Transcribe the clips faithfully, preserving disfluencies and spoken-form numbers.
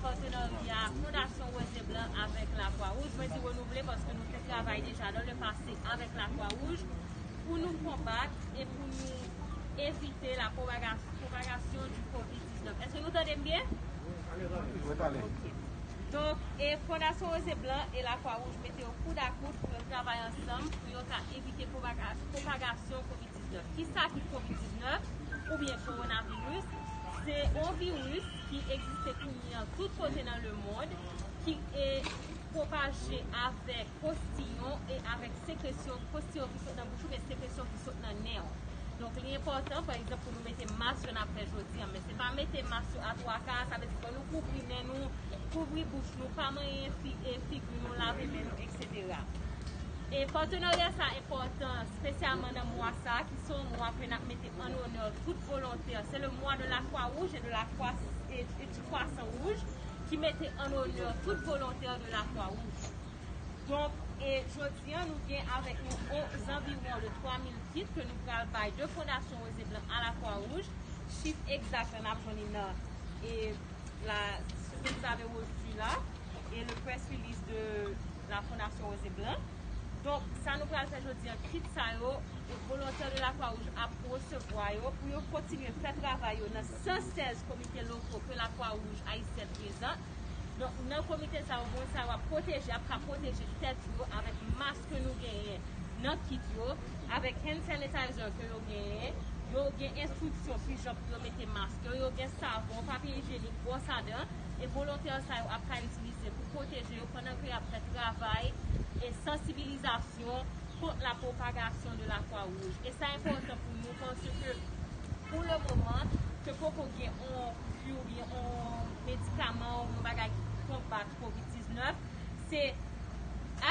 Patenarya Fondasyon Woze Blan avèk Lakwa Wouj. Mwen di renouvle paske nou te travay deja dans le passé avèk Lakwa Wouj pou nou konbat e pou nou evite la propaga-, propagasyon du kovid diznèf. Èske nou tande m byen? Wi, pale. Ok. Donk, e Fondasyon Woze Blan e Lakwa Wouj mete yo koud a koud pou yo travay ansanm pou yo ka evite propaga-, propagasyon kovid diznèf. Kisa ki kovid diznèf oubyen kowonaviris? Se yon viris ki egziste kounye a tout kote nan lemonn, ki e pwopaje avèk postiyon e avèk sekresyon, postiyon ki sot nan bouch ou, men sekresyon ki sot nan nen w. Donk, li enpòtan, pa egzanp, pou nou mete mas jan n ap fè jodi a, men se pa mete mas yo a twa ka, sa vle di fò nou kouvri nen nou, kouvri bouch nou, pa manyen fi-, e figi nou, lave men nou, etsetera. E patenarya sa enpòtan, espesyalman nan mwa sa, ki se yon mwa ke n ap mete an onè tout volontè. C'est le mois de la Croix-Rouge et de la Croix, et, et du Croissant Rouge, ki mete an onè tout volontè de la Croix-Rouge. Donk, e jodi a, nou gen avèk nou on, zanviwon de twa mil kit ke nou pral bay de Fondasyon Woze Blan a Lakwa Wouj. Chif egzak la, n ap jwenn li nan, e, la, ce que vous avez reçu là, et le press release de la Fondation Rosé Blanc. Donk, sa nou pral fè jodi a, kit sa yo, e volontè de Lakwa Wouj ap resevwa yo pou yo kontinye fè travay yo nan san sèz komite lokal ke Lakwa Wouj Ayisyèn prezan. Donk, nan komite sa yo, moun sa yo ap pwoteje, ap ka pwoteje tèt yo avèk mas ke nou genyen nan kit yo, avèk hand sanitizer ke yo genyen. Yo gen enstriksyon kijan pou yo mete mas yo, yo gen savon, papye ijyenik, bwòs a dan, e volontè sa yo ap ka itilize pou pwoteje yo pandan ke y ap fè travay e sansibilizasyon kont la propagasyon de Lakwa Wouj. E sa enpòtan pou nou, paske pou le moman, ke poko gen on ki oubyen on medikaman oubyen on bagay ki konbat kovid diznèf, se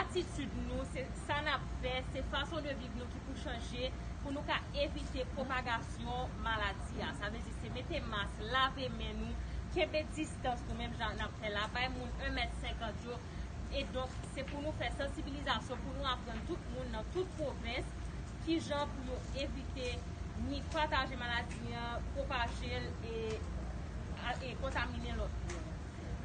atitid nou, se sa n ap fè, se fason de viv nou ki pou chanje, pou nou ka evite pwopagasyon maladi a. Sa vle di, se mete mas, lave men nou, kenbe distans nou, menm jan n ap fè la, bay moun en mèt senkant yo. E donk, se pou nou fè sansibilizasyon, pou nou aprann tout moun nan tout pwovens kijan pou yo evite ni pataje maladi an, pwopaje l e, a, e kontamine lòt moun.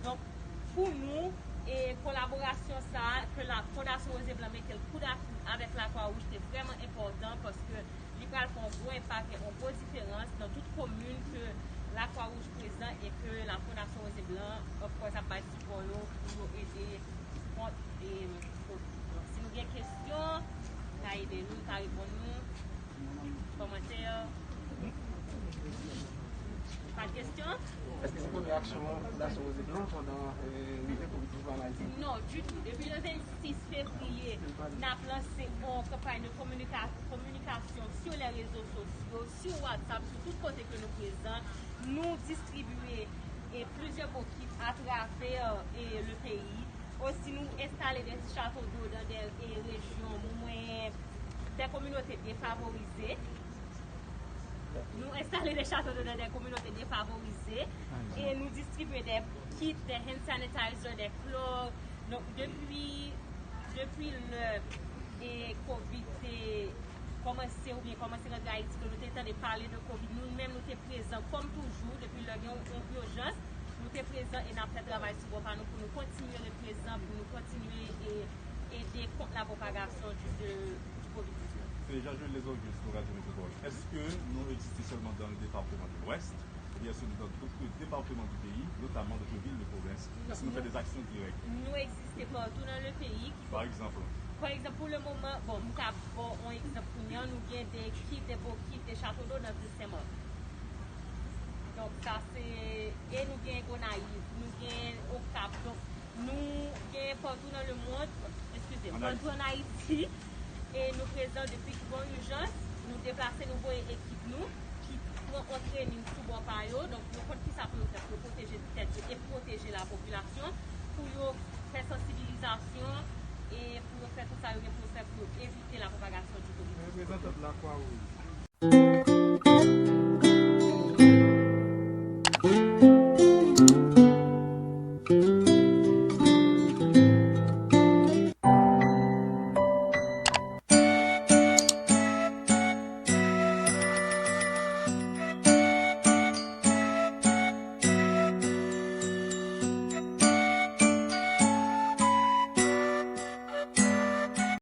Donk, pou nou, e kolaborasyon sa a, ke la Fondasyon Rosé Blanc mete l koud a koud avèk Lakwa Wouj, te vrèman enpòtan, paske li pral fè yon gwo enpak e yon gwo diferans nan tout komin ke Lakwa Wouj prezan e ke la Fondasyon Rosé Blanc, of course, ap bay sipò yo pou yo ede kont, e, kovid. Donk, si nou gen kesyon, n a ede nou, n a reponn nou. Kòmantè. Pa de kesyon? Èske se premye aksyon Fondasyon Rosé Blanc pandan, eh, rive kovid diznèf an Ayiti? Non, ditou. Depi le vennsis fevriye, n ap lanse yon kanpay de kominika-, kominikasyon sur les réseaux sociaux, sur WhatsApp, sou tout kote ke nou prezan. Nou distribye, eh, plizyè bokit atravè, eh, le peyi. Osi, nou enstale de chato do nan de, eh, rejyon, mwen, de kominote defavorize. Nou enstale de chato do nan de kominote defavorize e nou distribye de kit, de hand sanitizer, de klò. Donk, depi, depi lè, eh, kovid te kòmanse oubyen kòmanse rantre Ayiti, ke nou te tande pale de kovid, nou menm nou te prezan kòm toujou, depi lè gen yon, yon ijans, nou te prezan e n ap fè travay sou bò pa nou pou nou kontinye ret prezan, pou nou kontinye e, ede kont la pwopagasyon di, de, di kovid diznèf. Seja Jules Lesorgis pour Radio Métropole. Est-ce que nous existons seulement dans le département de l'Ouest, ou bien est-ce que nous dans d'autres départements du pays, notamment d'autres villes de province? Est-ce que nous faisons des actions directes? Nou egziste patou nan le peyi. Par exemple? Pa egzanp, pou le moman, bon, m ka ba w yon egzanp kounye a, nou gen de kit, de bokit, de chato do nan vil Senmak. Donk, sa se, e nou gen Gonayiv, nou gen Okap. Donk, nou gen patou nan le mond, eskize m, patou an Ayiti, e nou prezan depi ki gon ijans, nou deplase, nou voye ekip nou, ki pran on trening sou bò pa yo. Donk, yo konn kisa pou yo fè pou yo pwoteje tèt yo e pwoteje lapopilasyon, pou yo fè sansibilizasyon e pou yo fè tout sa yo gen pou yo fè pou yo evite la pwopagasyon di kovid. Reprezantan Lakwa Wouj.